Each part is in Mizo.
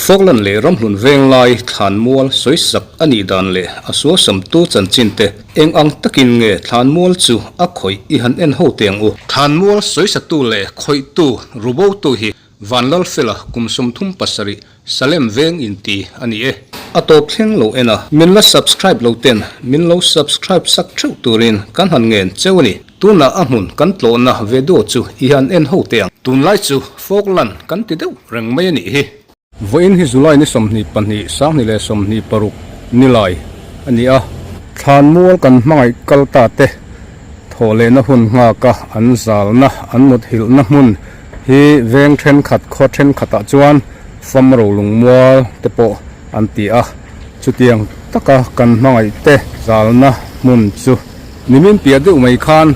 Falkland leh Ramhlun Venglai thlanmual sawisak a nih dan leh a sualsamtu chanchin te eng ang takin nge thlanmual chu a khawih i han en ho teh ang u. Thlanmual sawisatu leh khawihtu rubotu hi Vanlalfela kum 37 Salem veng inti a ni e. A tawp thleng lo en a. Min la subscribe lo ten min lo subscribe sak theuh turin kan han ngen cheu a ni. Tunah a hmun kan tlawhna video chu i han en ho teh ang. Tunlai chu Falkland kan ti deuh reng mai a nih hi. Vawiin hi July ni 22, 2026 nilai a ni a. Thlanmual kan hmangaih kal ta te thawh lehna hun nghaka an zalna an muthilhna hmun Hi veng thenkhat khaw thenkhatah chuan fam rolungmual te pawh an ti a, chutiang taka kan hmangaih te zalna hmun chu nimin piah deuh mai khan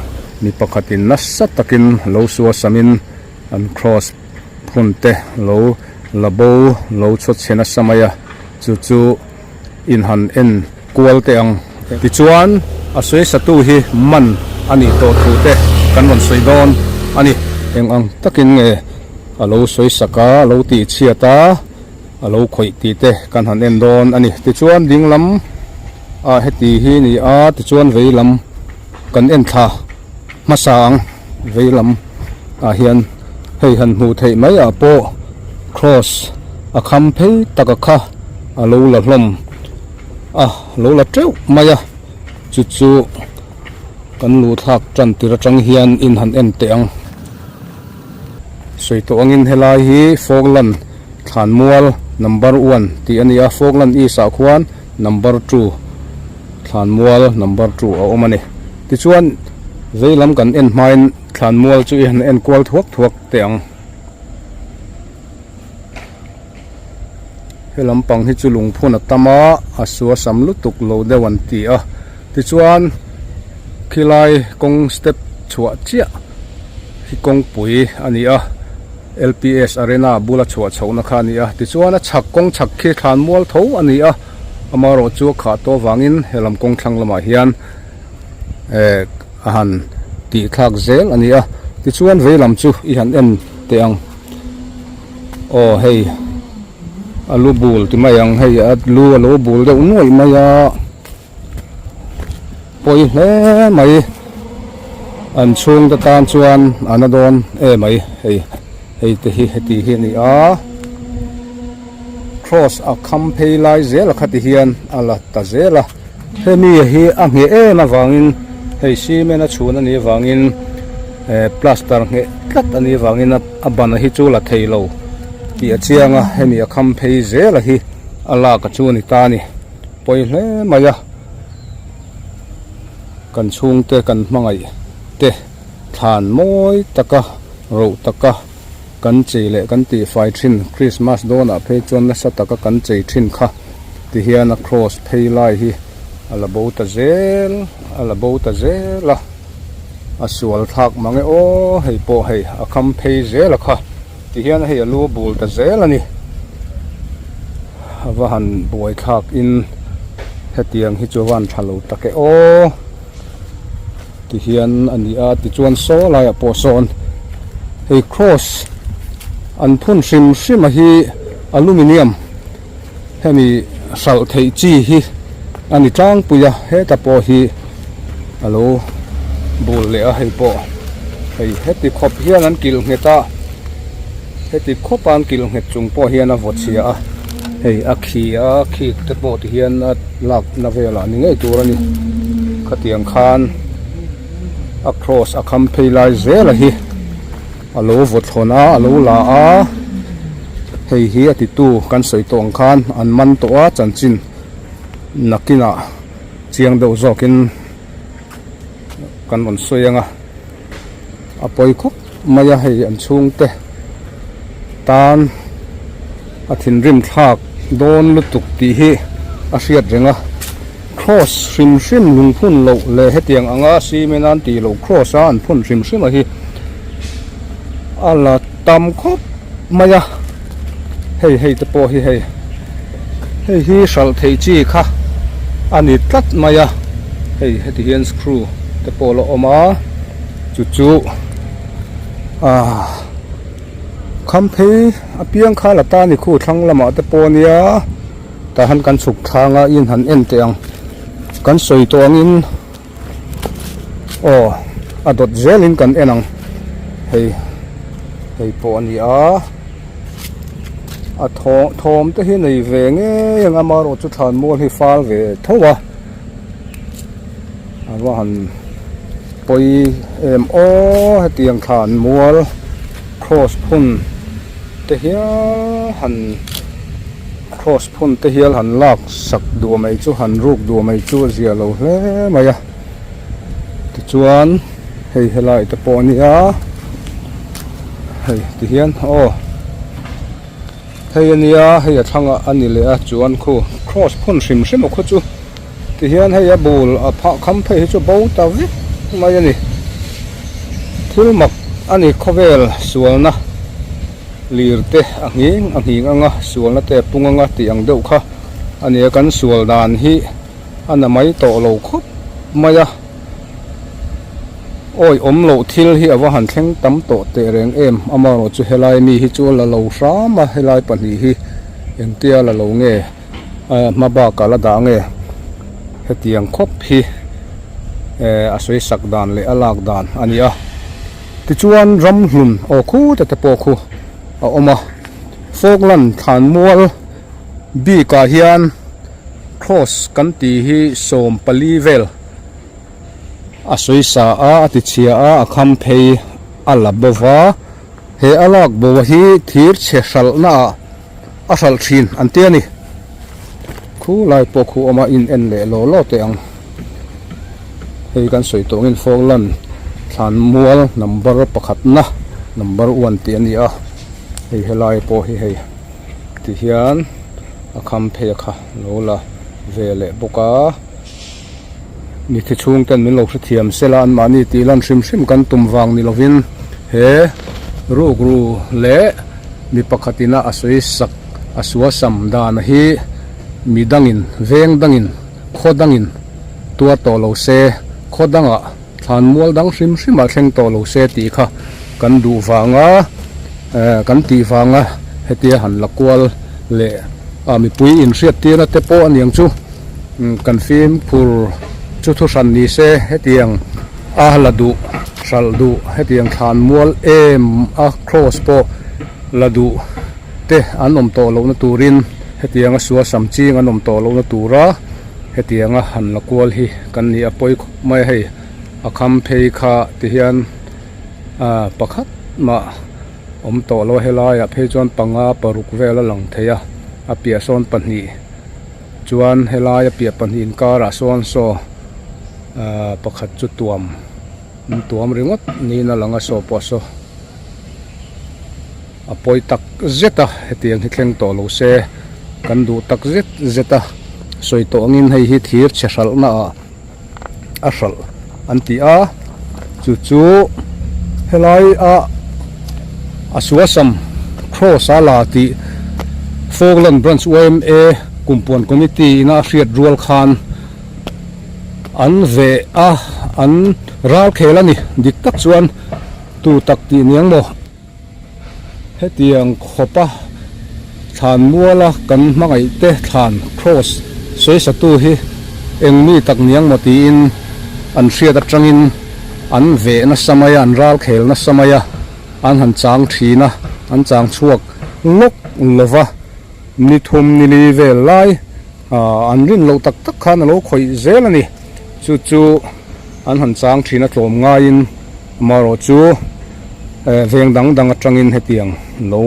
mi pakhatin nasa takin lo suasamin an cross phun te lo la bo lo chhaw chhe nasa mai a, chu chu in han en kual teh ang. Tichuan, a sawisatu hi man a nih tawh thu te kan rawn sawi dawn a ni. Eng ang takin nge a lo sawisak a, a lo tihchhiat a, a lo khawih tih te kan han en dawn a ni. Tichuan, ding lam ah heti hi ni a, tichuan vei lam kan en thla hmasa ang. Vei lam ah hian hei han hmuh theih mai ah pawh cross a kham phei tak a kha a lo la hlawm a lo la teuh mai a chu chu kan luh thlak tan tir atang hian in han en teh ang sawi tawh angin helai hi Falkland thlanmual number one tih a ni a Falkland east ah khuan number two thlanmual number two a awm a ni tichuan vei lam kan en hmain thlanmual chu i han en kual thuak thuak teh ang. He lampang hi chu lungphun a tam a, a sua sam lutuk lo deuh an ti a tichuan khilai kawng step chhuah chiah hi kawngpui a ni a L_P_S arena bula chhuah chhohna kha a ni a tichuan a chhak kawng chhak khi thlanmual tho a ni a amaherawh chu a khah tawh avangin he lam kawng thlang lamah hian eh a han tih thlak zel a ni a tichuan vei lam chu i han en teh ang. Aw hei a lu bul ti mai ang hei a lu a lo bul deuh nuaih mai a pawi hle mai an chhungte tan chuan a na dawn em mai hei hei te hi heti hi a ni a cross a kham phei lai zel a khati hian a la ta zel a hemi hi a ngheh em avangin hei cement a chhun a nih avangin eh plaster ngheh tlat a nih avangin a. A ban hi chu la thei lo tih a chiang a hemi a kham phei zel a hi a lak a chu a ni ta a ni pawi hle mai a kan chhungte kan hmangaih te thlan mawi taka roh taka kan chei leh kan tihfai thin Christmas dawnah phei chuan nasa taka kan chei thin kha ti hian a cross phei lai hi a la bo ta zel a la bo ta zel a. A sual thlak mang e aw hei pawh hei a kham phei zel a kha ti hian hei a lu a bul ta zel a ni a va han buai thlak in hetiang hi chu a va han tha lo tak e aw ti hian a ni a tichuan saw laiah pawh sawn hei cross an phun hrim hrim a hi aluminium Hemi hralh theih chi hi a ni tlangpui a heta pawh hi a lo bul leh a hei pawh hei heti khawp hian an kilh nghet a heti khawp a an kilh nghet chung pawh hian a vaw chhia a hei a khi a khik te pawh ti hian a lak na velah ni ngei tur a ni khatiang khan a cross a kham phei lai zel a hi. A lo vaw thlawn a, a lo la a, hei hi a titu kan sawi tawh ang khan an man tawh a chanchin nakinah chiang deuh zawkin kan rawn sawi ang a, a pawi khawp mai a hei an chhungte tan a thinrim thlak dawn lutuk tih hi a hriat reng a, cross hrim hrim lungphun loh leh hetiang anga cement a an tih loh cross a an phun hrim hrim a hi a la tam khawp mai a hei hei te pawh hi hei hei hi hralh theih chi kha a ni tlat mai a hei heti hian screw te pawh a la awm a. Chu chu ahh kham phei apiang kha la ta ni khu thlang lamah te pawh a nia tah hian kan chhuk thlang a in han en teh ang kan sawi tawh angin aw a dawt zelin kan en ang hei hei pawh a ni a a thaw thawm te hi nei ve ngei ang amaherawhchu thlanmual hi fal ve tho a. A va han pawi em aw hetiang thlan mual cross phun te hial han cross phun te hial han lak sak duah mai chu han ruk duah mai chu a zia lo hle mai a tichuan hei helai te pawh a nia hei tihian aw. Hei a nia, hei a thlangah a ni leh a, chuan khu cross phun hrim hrim a khu chu tihian hei a bul a phah kham phei hi chu bo ta vek mai a ni. Thil mak a ni khawvel sualna lir te a nghing a nghing anga sualna te a pung anga tih ang deuh kha a ni a, kan sual dan hi a na mai tawh lo khawp mai a. Awi awm loh thil hi a va han thleng tam tawh teh reng em amaherawh chu helai mi hi chu a la lo hram a helai pahnih hi engtia la lo nge hma bakah la dah nge hetiang khawp hi eh a sawi sak dan leh a lak dan a ni a tichuan ramhlun aw khute te pawh khu a awm a Falkland thlanmual bikah hian cross kan tih hi 14 vel. A sawi sa a, a ti chhia a, a kham phei a la bo va. He a lak bo hi thir chhe hralhna ah a hralh thin an ti a ni. Khu lai pawh khu awm a in en leh law law teh ang. Hei kan sawi tawh angin Falkland thlanmual number pakhatna number one tih a ni a. Hei helai pawh hi hei tihian a kham phei a kha lo la ve leh bawk a. Mithi chhungten min lo hrethiam sela anmahni tih lan hrim hrim kan tum vang ni lovin he rukru leh mi pakhatina a sawi sak a suasam dan hi mi dangin veng dangin khaw dangin tuar tawh lo se khaw dangah thlanmual dang hrim hrimah thleng tawh lo se tih kha kan duh vanga eh kan tih vanga hetia han la kual leh a mipui inhriattirna te pawh a niang chu. Kan fimkhur chu thu hran ni se hetiang a la duh hralh duh hetiang thlan mual em a cross pawh la duh te an awm tawh lohna turin hetianga sual sam ching an awm tawh lohna tura hetianga han la kual hi kan ni a pawi khawp mai a hei a kham phei kha ti hian ah pakhat mah awm tawh lo a helaiah phei chuan panga paruk vel a lang thei a a piah sawn pahnih. Chuan helai a piah pahnih inkarah sawn saw ahh pakhat chu tuam an tuam ringawt niin a lang a saw pawh saw a pawi tak zet a hetiang hi thleng tawh lo se kan duh tak zet zet a sawi tawh angin hei hi thir chhe hralhna ah a hralh an ti a chu chu helai a a suasam cross a la tih Falkland Branch yma Kumpuan Committee ina a hriat rual khan an veh a an ral khel a ni dik tak chuan tu tak tih niang maw. Hetiang khawpa thlan muala kan hmangaihte thlan cross sawisatu hi eng mi tak niang maw tiin an hriat atangin an veh nasa mai a, an ral khel nasa mai a, an han chang thin a, an chang chhuak lawk lova ni thum ni li vel lai an rin loh tak tak khan a lo khawih zel a ni. Chu chu an han chang thin a tlawm ngaiin. Amaherawh chu veng dang dang atangin hetiang lo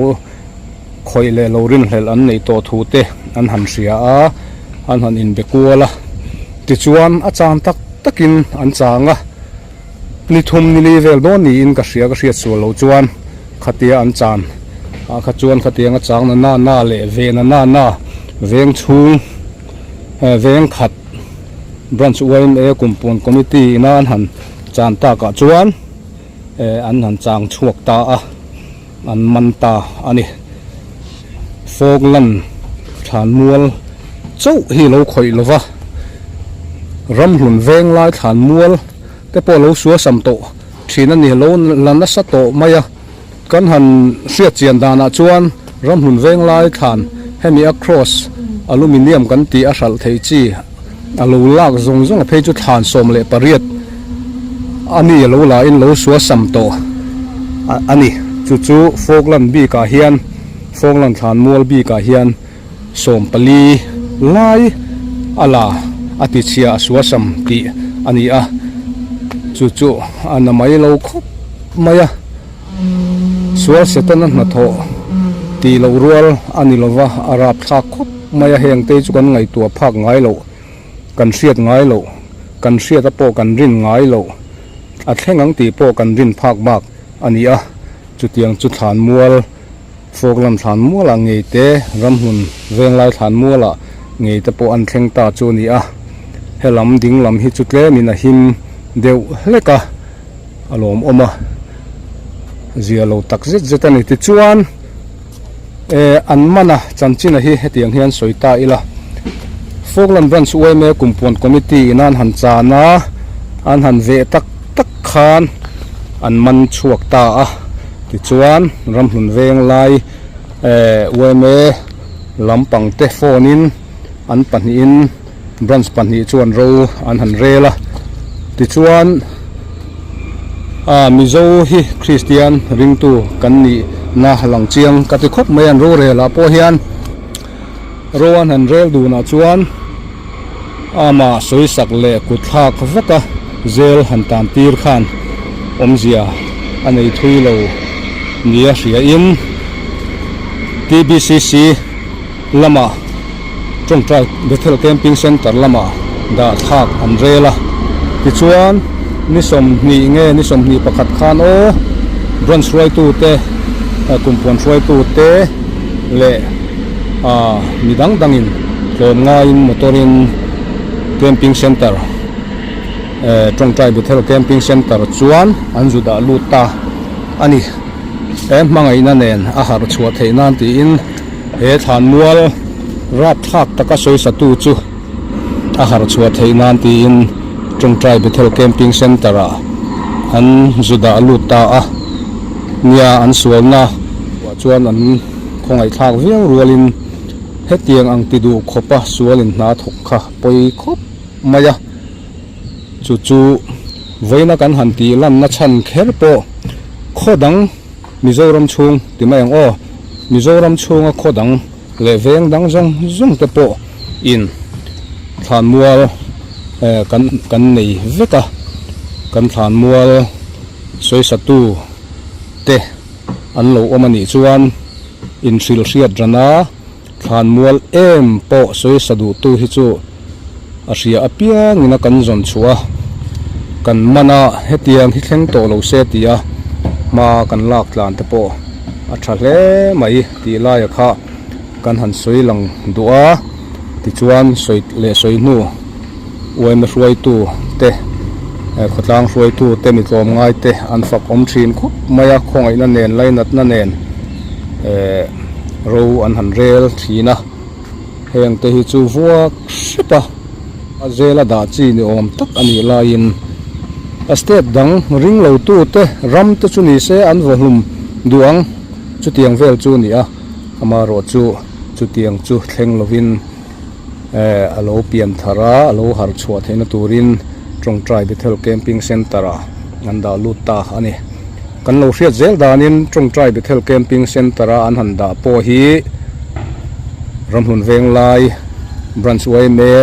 khawih leh lo rinhlelh an neih tawh thu te an han hria a, an han inbe kual a. Tichuan a chang tak takin an chang a, ni thum ni li vel dawn niin ka hria ka hriat sual loh chuan khatia an chan ah kha chuan khatiang a chang na na na leh ve na na na veng chhung veng khat Branch yma Kumpuan Committee ina an han chan takah chuan eh an han chang chhuak ta a, an man ta a ni. Falkland thlanmual chauh hi lo khawih lo va, Ramhlun Venglai thlanmual te pawh lo suasam tawh. thin a ni, lo la nasa tawh mai a. Kan han hriat chian danah chuan ramhlun venglai thlan hemi a cross aluminium kan tih a hralh theih chi a lo lak zawng zawng a phei chu thlan 18 a mi a lo la in lo suasam tawh a ni. Chu chu Falkland bikah hian Falkland thlan mual bikah hian 14 lai a la a ti chhia a suasam tih a ni a, chu chu a na mai lo khawp mai a. Sual Setana hnathawh tih loh rual a ni lova, a rap thlak khawp mai a, heng te chu kan ngaihtuah phak ngai loh, kan hriat ngai loh, kan hriat a pawh kan rin ngai loh, a thleng ang tih pawh kan rin phak bak a ni a, chutiang chu thlanmual, Falkland thlanmualah ngei te, ramhmun venglai thlanmualah ngei te pawh an thleng ta chu a ni a, helam ding lam hi chu tlemin a him deuh hlek a. A lawmawm a, zia lo tak zet zet a ni. Tichuan eh an man a chanchina hi hetiang hian sawi ta ila. Falkland Branch yma Kumpuan Committee in an han chan a, an han veh tak tak khan an man chhuak ta a. Tichuan ramhlun veng lai eh yma lampang te phone in an pahnihin Branch pahnih chuan ro an han rel a, tichuan ah Mizo hi Kristian ringtu kan nih na lang chiang ka ti khawp mai an rorel ah pawh hian ro an han rel dun ah chuan ama sawisak leh kut thlak vak a zel han tan tir khan awmzia a nei thui lo nia hria in TBCC lamah tawngtai Bethel Camping Centre lamah dah thlak an rel a, tichuan ni 20 nge ni 21 khan aw branch hruaitute kumpuan hruaitute leh ah mi dang dangin tlawm ngaiin motor in camping centre eh tawngtai Bethel Camping Centre chuan an zu dah lut ta a ni. He hmangaihna nen a harh chhuah theih nan tiin he thlanmual rapthlak taka sawisatu chu a harh chhuah theih nan tiin Tawngtai Bethel Camping Centre ah an zu dah lut ta a. Nia an sualna chuan an khawngaihthlak viau rualin hetiang ang ti duh khawpa sualin hna thawk kha pawi khawp mai a. Chu chu vawiina kan han tih lanna chhan kher pawh khaw dang Mizoram chhung ti mai ang aw, Mizoram chhunga khaw dang leh veng dang zawng zawng te pawh in thlanmual eh kan kan nei vek a, kan thlanmual sawisatu te an lo awm a nih chuan inhrilh hriat ran a. Thlanmual em pawh sawisa duhtu hi chu a hria apiangin a kan zawn chhuah a, kan man a, hetiang hi thleng tawh lo se ti a hma kan lak tlan te pawh a tha hle mai tih laia kha kan han sawi lang duh a, tichuan sawi leh sawi hnu uaima hruaitu te khawtlang hruaitu te mi tlawm ngai te an fak awm thin khawp mai a, khawngaihna nen lainatna nen eh. Ro an han rel thin a, heng te hi chu vuak hrep a, a zela dah chi ni awm tak a nih laiin a step dang ring lo tu te ram te chu ni se an vaw hlum duh ang chutiang vel chu a ni a, amaherawh chu chutiang chu thleng lovin eh a lo pian thar a, a lo harh chhuah theihna turin Tawngtai Bethel Camping Centre ah an dah lut ta a ni. Kan lo hriat zel danin Tawngtai Bethel Camping Centre a an han dah pawh hi Ramhlun Venglai Branch yma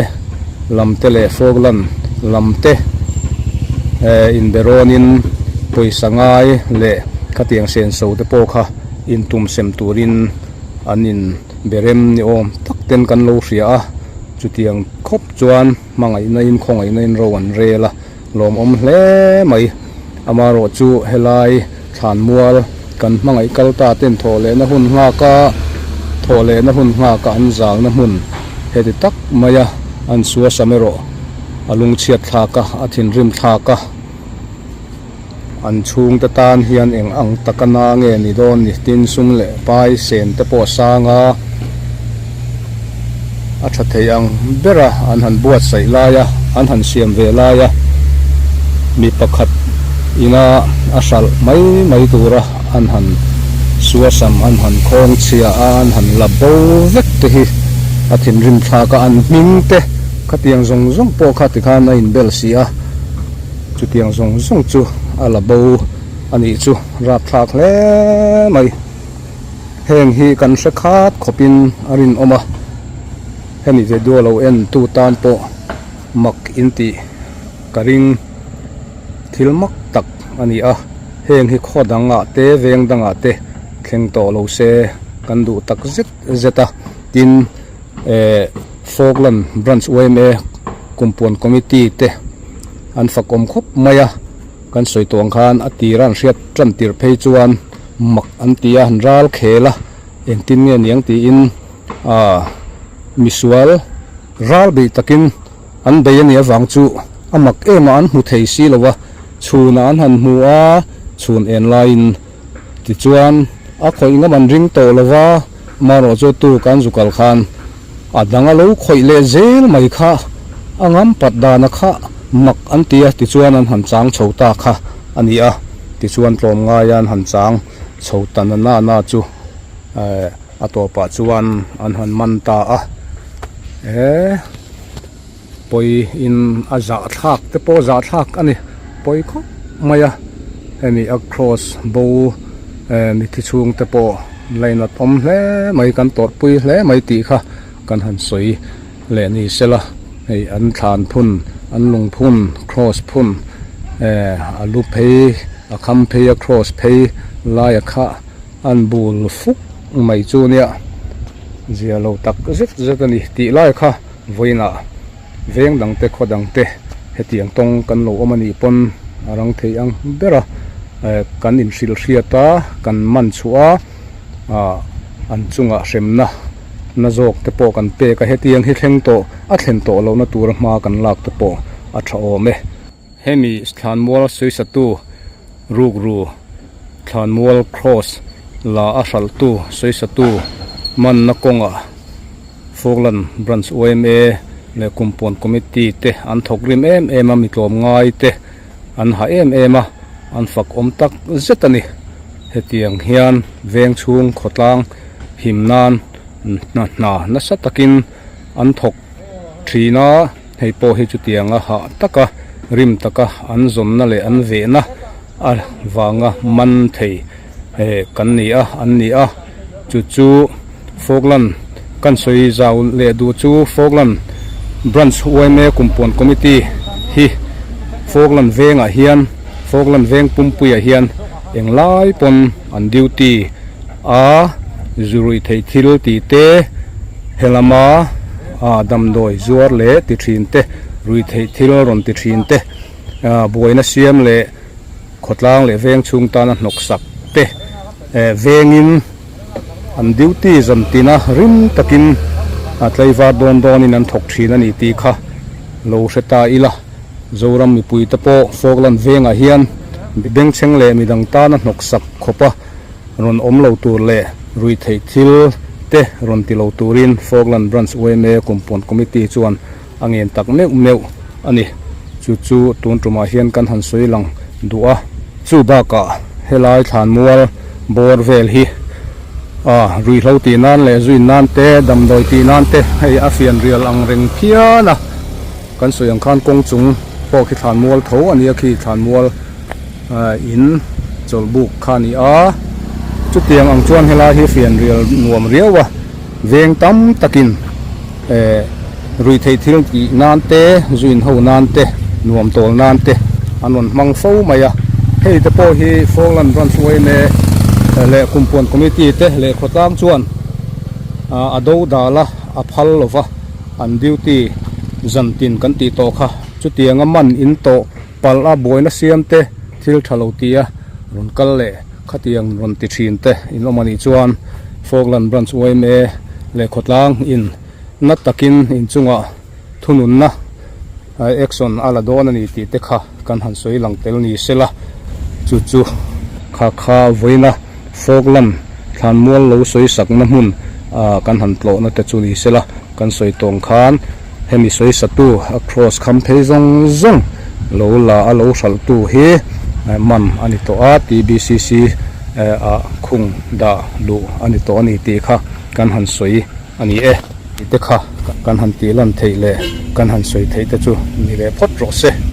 lam te leh Falkland lam te eh inberawnin pawisa ngai leh khatiang senso te pawh kha intum sem turin an in berem ni awm tak ten kan lo hria a, chutiang khawp chuan hmangaihna in khawngaihna in ro an rel a. Lawmawm hle mai. Amaherawh chu helai thlanmual kan hmangaih kal ta ten thawh lehna hun nghak a, thawh lehna hun nghak a an zalna hmun heti tak mai a an suasam erawh a lungchhiat thlak a, a thinrim thlak a. An chhungte tan hian eng ang taka na nge ni dawn ni? Tin sum leh pai sen te pawh a sang a, a tha thei ang bera an han buatsaih lai a, an han siam ve lai a, mi pakhat Ina a hralh mai mai tura an han suasam an han khawng chhia a an han la bo vek te hi a thinrim thlak a an hming te khatiang zawng zawng pawh kha tikhan a inbel si a chutiang zawng zawng chu a la bo a nih chu rapthlak hle mai. Heng hi kan hre khat khawpin a rinawm a, hemi video lo en tu tan pawh mak in tih ka ring thil mak tak a ni a, heng hi khaw dangah te veng dangah te thleng tawh lo se kan duh tak zet zet a, tin eh Falkland Branch yma Kumpuan Committee te an fakawm khawp mai a. Kan sawi tawh ang khan a tira an hriat tan tirh phei chuan mak an ti a, an ral khel a, engtin nge niang tiin aaa misual ral bei takin an bei a nih avang chu a mak em a, an hmu thei si lo a, chhunah an han hmu a, chhun en laiin tichuan a khawih ngam an ring tawh lo va, amaherawhchu tuk an zu kal khan A dang a lo khawih leh zel mai kha a ngam pat dana kha mak an ti a, tichuan an han chang chho ta kha a ni a, tichuan tlawmngaia an han chang chho ta na na na chu eh a tawpah chuan an han man ta a, eh pawi in a zahthlak te pawh zahthlak a ni, pawi khawp mai a, hemi a cross bo eh mithi chhung te pawh. Lainat awm hle mai kan tawrhpui hle mai tih kha kan han sawi leh ni sela hei an thlan phun an lung phun cross phun eh a lu phei a kham phei a cross phei laia kha an bul fuk mai chu nia zia lo tak zet zet a ni tih lai kha vawiinah veng dang te khaw dang te hetiang tawng kan lo awm a nih pawn a rang thei ang ber a eh kan inhrilh hriat a kan man chhuah a ah an chungah hremna na zawk te pawh kan pek a hetiang hi thleng tawh a thlen tawh lohna tura hma kan lak te pawh a tha awm e. Hemi thlanmual sawisatu rukru thlanmual cross la a hralhtu sawisatu manna kawngah Falkland Branch yma leh Kumpuan Committee te an thawk rim em em a, mi tlawmngai te an ha em em a, an fak awm tak zet a ni. Hetiang hian veng chhung khawtlang him nan hna hna nasa takin an thawk thin a, hei pawh hi chutianga hah taka rim taka an zawnna leh an vehna avanga man thei kan ni a an ni a chu chu Falkland kan sawi zau leh duh chu Falkland Branch yma Kumpuan Committee hi Falkland vengah hian Falkland veng pumpuiah hian englai pawn an duty a zu ruih theih thil tih te helama ah damdawi zuar leh ti thin te ruih theih thil rawn ti thin te ah buaina siam leh Khawtlang leh veng chhung tana hnawksak te vengin an duty zan tina rim takin a tlaivar dawn dawnin an thawk thin a ni tih kha lo hre ta ila. Zoram mipui te pawh Falkland vengah hian bengchheng leh midang tana hnawksak khawpa rawn awm lo tur leh ruihtheih thil te rawn ti lo turin Falkland Branch yma Kumpuan Committee chuan a ngen tak meuh meuh a ni. Chu chu tun tumah hian kan han sawi lang duh a. Chu bakah helai thlanmual bawr vel hi a ruihhlo tih nan leh zui nan te damdawi tih nan te hei a fian rial ang reng phian a. Kan sawi ang khan kawng chung pawh khi thlanmual tho a nia khi thlanmual in chawlhbuk kha a ni a. Chutiang ang chuan helai hi fian rial nuam riau a. Veng tam takin eh ruihtheih thil tih nan te, zu inho nan te, nuam tawl nan te an rawn hmang fo mai a. Hei te pawh hi Falkland Branch yma leh Kumpuan Committee te leh khawtlang chuan a do dal a, a phal lo va, an duty zan tin kan tih tawh kha. Chutianga man in tawh palh a buaina siam te thil tha lo ti a rawn kal leh khatiang rawn ti thin te in awm a nih chuan Falkland Branch yma leh khawtlang in na takin inchungah thununna action a la dawn a ni tih te kha kan han sawi lang tel ni sela chu chu kha kha vawiina Falkland thlanmual lo sawi sakna hmun kan han tlawhna te chu ni sela kan sawi tawng khan Hemi sawisatu a cross kham phei zawng zawng lo la a lo hralhtu hi man a ni tawh a, TBCC ah khung dah luh a ni tawh a ni tih kha kan han sawi a ni e. Tih te kha kan han tih lan theih leh kan han sawi theih te chu ni leh phawt rawh se.